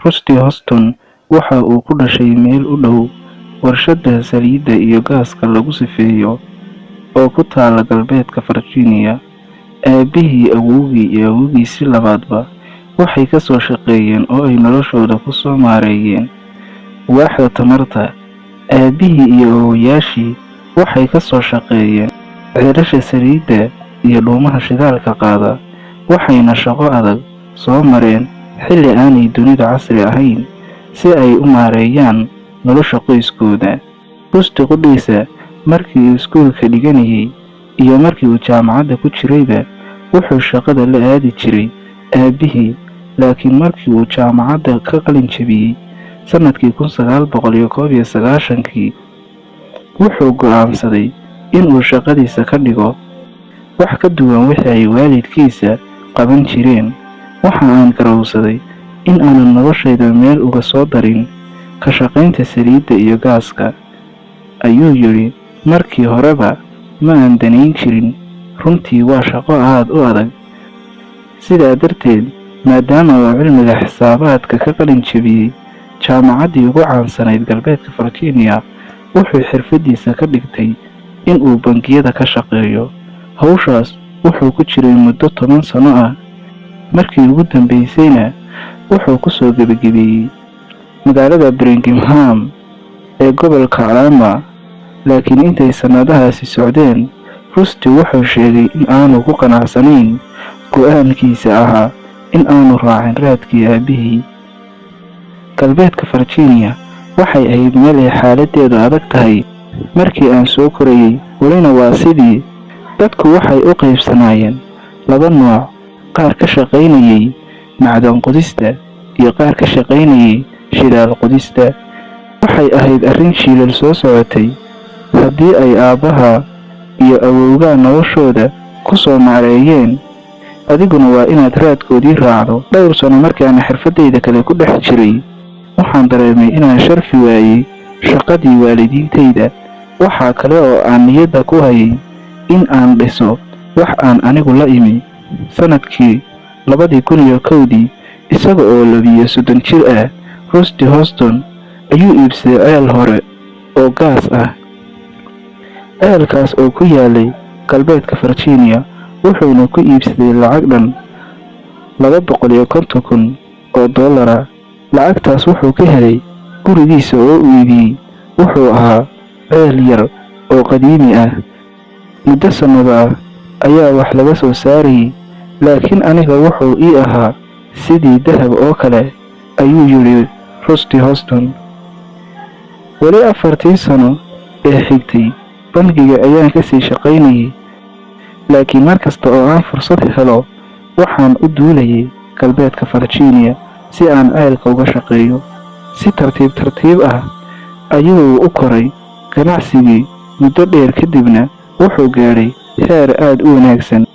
Rusty Houston waxa uu ku dhashay meel u dhow warshadda saliidda iyo gaaska lagu sifeeyo oo ku taalla galbeedka Virginia. Aabbihii, awowgii iyo awowgiisii labaadba waxay ka soo shaqeeyeen oo ay noloshooda ku soo maareeyeen waaxda tamarta. Aabbihii iyo awowayaashii waxay ka soo shaqeeyeen ceelasha saliidda iyo dhuumaha shidaalka qaada, waxayna shaqo adag soo mareen xilli aanay dunidu casri ahayn si ay u maareeyaan nolosha qoyskooda. Rusty qudhiisa, markii uu iskuulka dhiganayay iyo markii uu jaamacadda ku jirayba, wuxuu shaqada la aadi jiray aabbihii. Laakiin markii uu jaamacadda ka qalin jabiyey sannadkii 1991-kii, wuxuu go'aansaday inuu shaqadiisa ka dhigo wax ka duwan wixii ay waalidkiisa qaban jireen. "Waxa aan garowsaday in aanan noloshayda meel uga soo darin ka shaqaynta saliidda iyo gaaska," ayuu yidhi. "Markii horeba ma aan danayn jirin. Runtii waa shaqo aad u adag." Sidaa darteed, maadaama uu cilmiga xisaabaadka ka qalin jabiyey jaamacaddii ugu caansanayd galbeedka Virginia, wuxuu xirfadiisa ka dhigtay in uu bangiyada ka shaqeeyo. Hawshaas wuxuu ku jiray muddo 10 sano ah. Markii ugu dambeysayna wuxuu ku soo gebagabeeyey magaalada Birmingham ee gobolka Alabama. Laakiin intay sannadahaasi socdeen, Rusty wuxuu sheegay in aanu ku qanacsanayn go'aankiisa ahaa in aanu raacin raadkii aabbihii. "Galbeedka Virginia waxay ahayd meel ay xaaladdeedu adag tahay markii aan soo korayay, welina waa sidii. Dadku waxay u qaybsanaayeen laba nooc: qaar ka shaqaynayay macdan qodista iyo qaar ka shaqaynayay shidaal qodista. Waxay ahayd arrin jiilal soo socotay. Haddii ay aabbaha iyo awowgaa noloshooda ku soo maareeyeen, adiguna waa inaad raadkoodii raacdo. Dhowr sano markaan xirfaddayda kale ku dhex jiray, waxaan dareemay inaan sharfi waayey shaqadii waalidiintayda. Waxaa kale oo aan niyadda ku hayay in aan dhiso wax aan anigu la imi." Sannadkii 2001-dii, isaga oo 32 jir ah, Rusty Houston ayuu iibsaday ceel hore oo gaas ah, ceelkaas oo ku yaalay galbeedka Virginia, wuxuuna ku iibsaday lacag dhan $250,000. Lacagtaas wuxuu ka helay gurigiisa oo uu iibiyey. "Wuxuu ahaa ceel yar oo qadiimi ah. Muddo sannado ah ayaa wax laga soo saarayay, laakiin aniga wuxuu ii ahaa sidii dahab oo kale," ayuu yidhi Rusty Houston. "Weli 4-tii sano ee xigtay bangiga ayaan kasii shaqaynayay, laakiin mar kasta oo aan fursad helo waxaan u duulayay galbeedka Virginia si aan ceelka uga shaqeeyo." Si tartiib tartiib ah ayuu u koray ganacsigii. Muddo dheer kadibna wuxuu gaadhay heer aad u wanaagsan.